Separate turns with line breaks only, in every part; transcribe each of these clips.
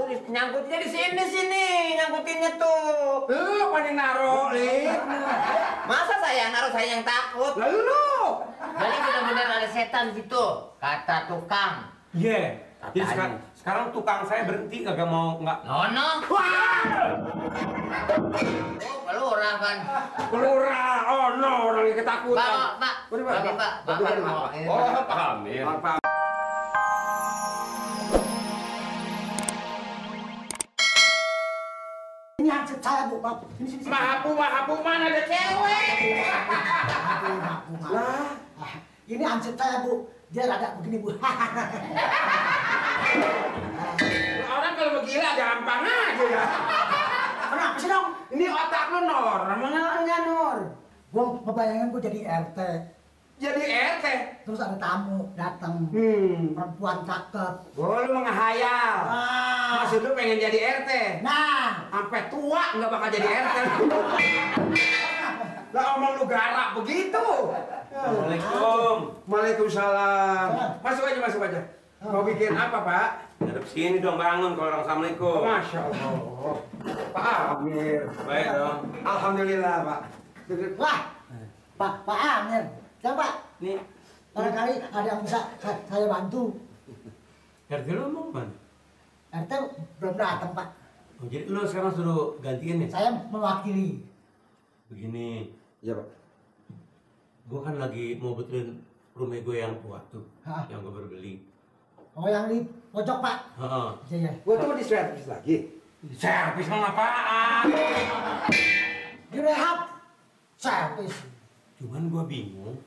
Nyangkutnya di sini, nyangkutinnya tuh.
Lu paling naro,
Masa saya yang naruh, saya yang takut.
Lalu.
Jadi benar-benar ada setan situ, kata tukang.
Iya. Jadi sekarang tukang saya berhenti kagak mau nggak.
Nono.
Wah!
Oh, pelurah kan.
Pelurah, oh no, orang yang ketakutan.
Pak.
Oh, paham ya.
Ini hansip saya, Bu. Sini.
Mahapu, mana ada cewek?
Lah, ini hansip saya, Bu. Dia rada begini, Bu.
Orang kalau begila gampang aja ya.
Kenapa sih, dong?
Ini otak lu, Nor.
Enggak, Nur. Gua ngebayangin gua jadi RT.
Jadi RT.
Terus ada tamu datang. Perempuan cakep.
Oh, lu menghayal. Maksud lu pengen jadi RT?
Nah.
Sampai tua nggak bakal jadi RT. Lah omong lu garap begitu.
Assalamualaikum.
Waalaikumsalam. Masuk aja. Mau bikin apa, Pak?
Ngadep sini dong, bangun kalau orang assalamualaikum.
Masya Allah. Pak Amir.
Baik dong.
Alhamdulillah, Pak.
Wah. Pak Amir. Coba.
Nih.
Barangkali ada yang bisa saya bantu.
RT lu mau mana?
RT belum datang, Pak.
Oh, jadi lu sekarang suruh gantiin ya?
Saya mewakili.
Begini,
Iya, Pak.
gua kan lagi mau betulin rumah gue yang tua tuh,
Hah?
yang gue baru beli.
Oh, yang di pojok, Pak.
Heeh.
Iya.
Gua tuh di servis lagi.
Servis mau apaan?
Direhab. Servis.
Cuman gua bingung,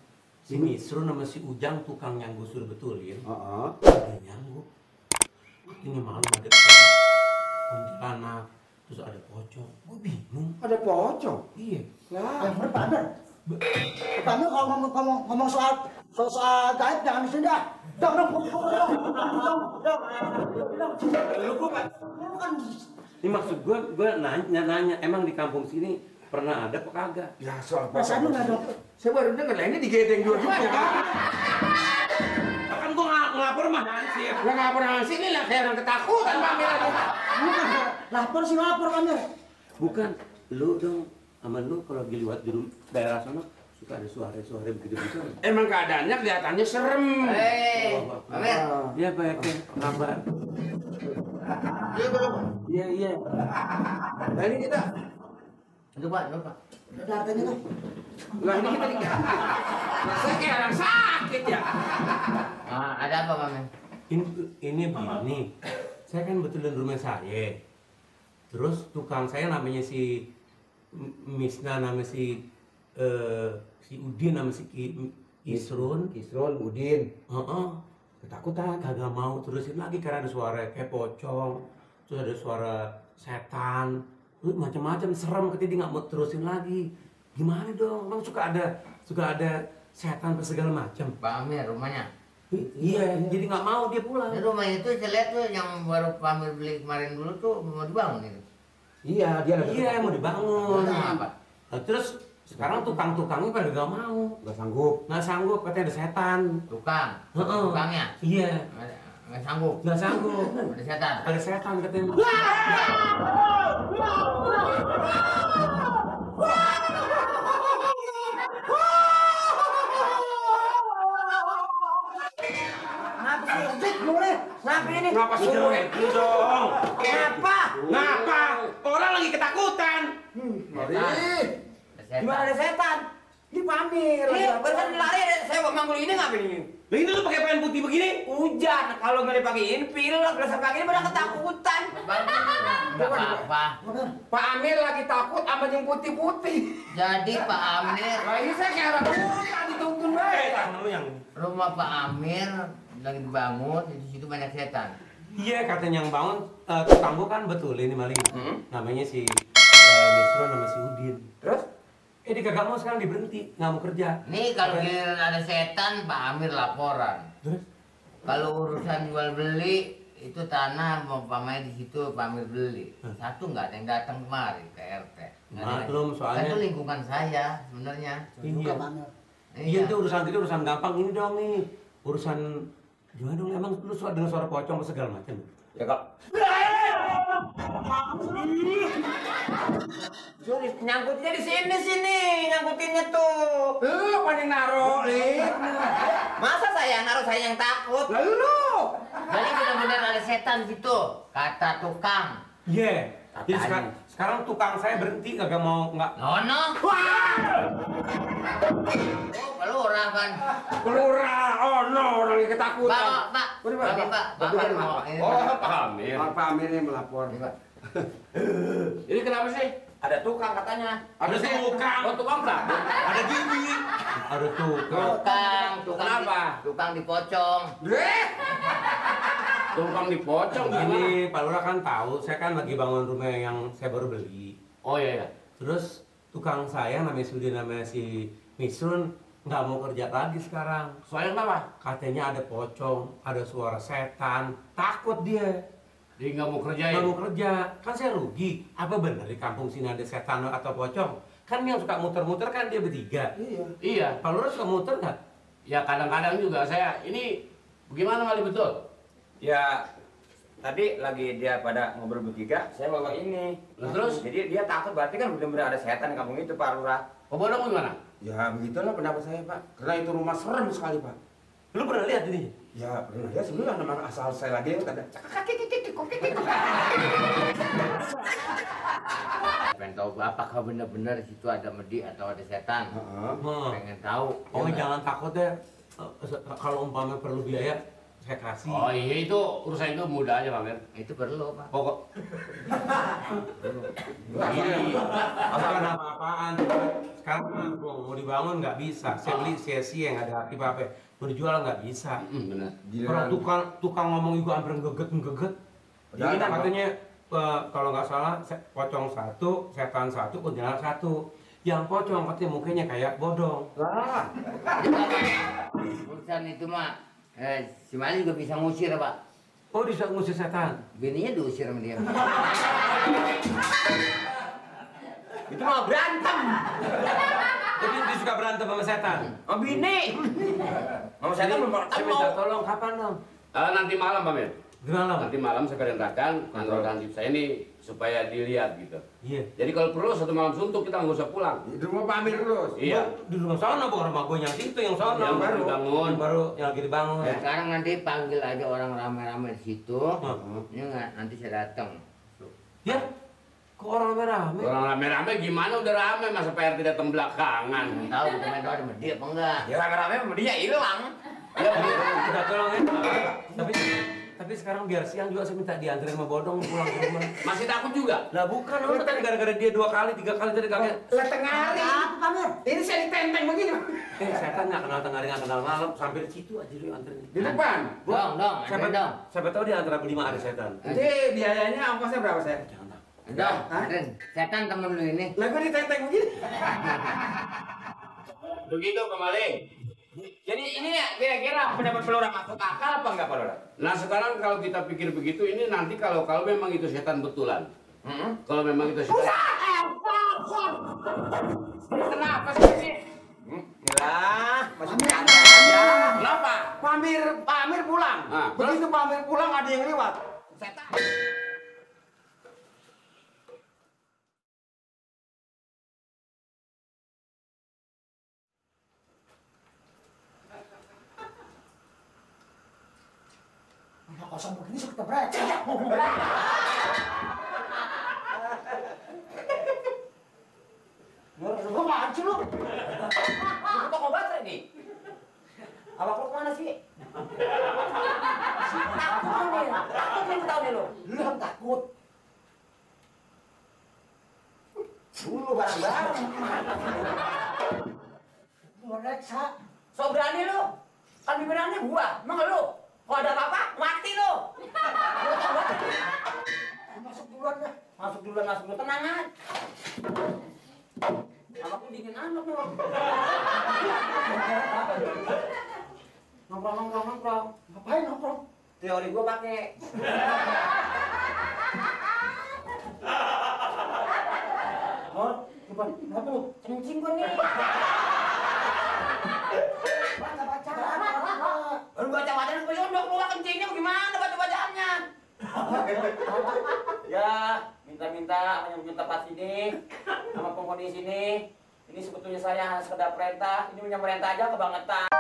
si Misrun sama si Ujang tukang yang gue suruh betulin,
Heeh.
ada nyanggu. Ini malam ada kuntilanak, terus ada pocong. Gue bingung.
Ada pocong.
Iya.
Lah.
Pak Amir. Pak Amir kalau ngomong soal gaib jangan di sini dah. Dong.
Lu kok Pak? Ini maksud gue nanya, emang di kampung sini pernah ada apa kagak?
Ya soal
Perasaan lu nggak, Dok?
Saya baru dengar lah ini digedeng dua-duanya kan.
Kan gue ngelapor mah Hansip.
Lah nggak pernah sini lah kayak orang ketakutan Pak Amir aja.
Lapor Pak Amir.
Bukan, lu dong sama lu kalau dilihat di daerah sana suka ada suara-suara begitu-begitu.
Emang keadaannya kelihatannya serem.
Hei, Amir.
Iya Pak RT, kabar. Iya.
Nah ini kita.
Itu Pak.
Udah artinya tuh.
Lah ini kita dikit. Saya kayak orang sakit ya.
Ada apa, Mami?
Ini begini, saya kan betulin rumah saya. Terus tukang saya namanya si Misna, namanya si Udin, namanya si Isrun.
Udin.
Ketakutan, kagak mau terusin lagi karena ada suara kayak pocong, terus ada suara setan, macam-macam serem, ketika dia nggak mau terusin lagi. Gimana dong? Bang suka ada setan segala macam.
Pak Amir rumahnya.
Iya, jadi nggak mau dia pulang.
Ini rumah itu saya lihat tuh yang baru Pak Amir beli kemarin dulu tuh mau dibangun itu.
Iya, dia lagi.
Iya, mau dibangun.
Apa?
Nah, terus sekarang tukang-tukangnya pada nggak mau.
Nggak sanggup,
katanya ada setan.
Tukang.
Heeh.
Tukangnya.
Iya.
Nggak sanggup.
Nggak sanggup.
Ada setan.
Ada setan katanya. Ngapa suruh itu dong? Ngapa? Orang lagi ketakutan.
Gimana ada setan?
Ini Pak Amir.
Barusan lari saya manggul ini ngapain ini?
Lah ini lu pakai pakaian putih begini?
Hujan, kalau nggak dipakein pilek, berasa pakai ini pada ketakutan. Nggak apa-apa.
Pak Amir lagi takut sama yang putih-putih.
Jadi Pak Amir,
Nah ini saya kayak orang buta dituntun baik.
Lu yang
rumah Pak Amir lagi dibangun, di situ banyak setan.
iya katanya yang bangun tukang gua kan betul ini maling. Namanya si Misro nama si Udin.
Terus?
Dia kagak mau sekarang diberhenti, nggak mau kerja.
Nih kalau giliran ada setan, Pak Amir laporan.
Terus?
Kalau urusan jual beli itu tanah mau pamai di situ Pak Amir beli. Satu nggak ada yang datang kemari ke RT. Nggak ada.
Maklum soalnya.
Kan itu lingkungan saya sebenarnya.
Iya.
Pak Amir.
Iya itu urusan gitu urusan gampang ini dong nih. Urusan gimana dong emang lu suka dengar suara pocong segala macam?
Ya kok.
Nyangkutnya di sini, nyangkutinnya tuh.
Lu paling naro, Lik.
Masa saya yang naruh, saya yang takut.
Lalu.
Jadi benar-benar ada setan gitu, kata tukang.
Iya. Jadi sekarang tukang saya berhenti kagak mau nggak.
Nono. Oh, pelurah kan.
Kelurah, oh no, orang yang ketakutan.
Pak.
Ini, Pak.
Bapak mau ini.
Oh, Pak Amir. Pak Amir ini melapor.
Ini, Pak.
Ini kenapa sih?
Ada tukang katanya.
Ada tukang. Oh, tukang tak?
Ada gini. Ada tukang.
Kenapa?
Tukang dipocong.
Tukang dipocong
Ini Pak Lurah kan tahu, saya kan lagi bangun rumah yang saya baru beli.
Oh iya.
Terus tukang saya namanya Sudi, namanya si Misrun nggak mau kerja lagi sekarang.
Soalnya kenapa?
Katanya ada pocong, ada suara setan, takut dia.
Dia nggak mau kerjain.
Nggak mau kerja, kan saya rugi. Apa benar di kampung sini ada setan atau pocong? Kan yang suka muter-muter kan dia bertiga.
Iya.
Pak Lurah suka muter nggak?
Ya kadang-kadang juga saya ini bagaimana kali betul?
Ya, tadi lagi dia pada ngobrol bertiga, saya bawa ini.
Terus?
Jadi dia takut, berarti kan benar-benar ada setan di kampung itu, Pak Lurah.
Oh, bodong gimana?
Ya, begitulah pendapat saya, Pak. Karena itu rumah serem sekali, Pak.
Lu pernah lihat ini?
Ya, pernah lihat sebenarnya nama asal saya lagi ada.
Pengen tahu apakah benar-benar di situ ada medi atau ada setan. Pengen tahu.
Oh, jangan takut deh. Kalau umpamanya perlu biaya, saya kasih.
Oh iya, itu urusan itu mudah aja, Pak Amir.
Itu perlu, Pak.
Pokok.
Iya. Bukan apa-apaan. Sekarang mau dibangun nggak bisa. Saya beli sia-sia nggak ada apa-apa. Mau dijual nggak bisa.
Benar.
Orang tukang ngomong juga hampir ngeget. Jadi katanya kalau nggak salah pocong satu, setan satu, kuntilanak satu. Yang pocong katanya mukanya kayak bodong.
Lah.
Urusan itu mah si Mali juga bisa ngusir, Pak.
Oh, bisa ngusir setan.
Bininya diusir sama dia.
Itu mau berantem.
Jadi dia suka berantem sama setan.
Mau bini. Mau setan belum
Saya
ketemu.
minta tolong kapan dong?
Nanti malam, Pak Amir.
Gimana?
Nanti malam saya perintahkan kantor hansip saya ini supaya dilihat gitu.
Iya.
Jadi kalau perlu satu malam suntuk kita nggak usah pulang.
Di rumah Pak Amir terus.
Iya.
Di rumah sana bukan rumah gue yang situ, yang sana.
Yang baru dibangun.
Yang baru yang lagi dibangun.
Dan sekarang nanti panggil aja orang rame-rame di situ. Ini nggak, nanti saya datang.
Ya? Kok orang rame-rame?
Orang rame-rame gimana udah rame, masa PR tidak datang belakangan.
Tahu bukan ada medi apa enggak?
Ya rame-rame sama dia hilang.
Ya,
Kita tolong ya. Tapi sekarang biar siang juga saya minta dianterin sama bodong pulang ke rumah.
masih takut juga?
Lah bukan, orang tadi gara-gara dia 2 kali, 3 kali tadi kakek.
Lah tengah hari.
Apa kamu?
Ini saya ditenteng begini.
Setan nggak kenal tengah hari, nggak kenal malam, sampai di situ aja dia anterin.
Di depan.
Dong,
Siapa
dong.
Siapa tahu dia antara 5 hari setan.
Jadi biayanya ongkosnya berapa saya?
Jangan takut.
Dong, Ren, setan temen lu ini.
Lah gua ditenteng begini.
Begitu kembali.
Jadi ini ya kira-kira pendapat Pak Lurah masuk akal apa enggak Pak Lurah?
Nah sekarang kalau kita pikir begitu, ini nanti kalau memang itu setan betulan. Kalau memang itu setan.
Kenapa sih ini? Lah, masih ada aja.
Kenapa?
Pak Amir pulang.
Nah,
Begitu Pak Amir pulang ada yang lewat. Setan.
Udah kosong begini suka kebrek. Lu apaan sih lu?
Lu toko baterai nih. Abang lu kemana sih? Takut nih. Takut nih tahu nih lu.
Lu yang takut.
Dulu barang-barang.
Lu reksa.
So berani lu. Kan bibirannya gua. Emang lu? Kalau ada apa-apa, mati lu. Lu toko baterai.
Masuk duluan dah.
Masuk duluan. Tenang aja. Abang lu dingin amat lu. Nongkrong.
Ngapain nongkrong?
Teori gua pakai.
Oh, gimana? Kenapa lu?
Kencing gua nih.
Baca-baca.
Baru baca-baca lu yondok lu kencingnya gimana baca-bacaannya? Ya, minta-minta menyebut tempat sini sama penghuni sini. Ini sebetulnya saya hanya sekedar perintah. Ini punya perintah aja kebangetan.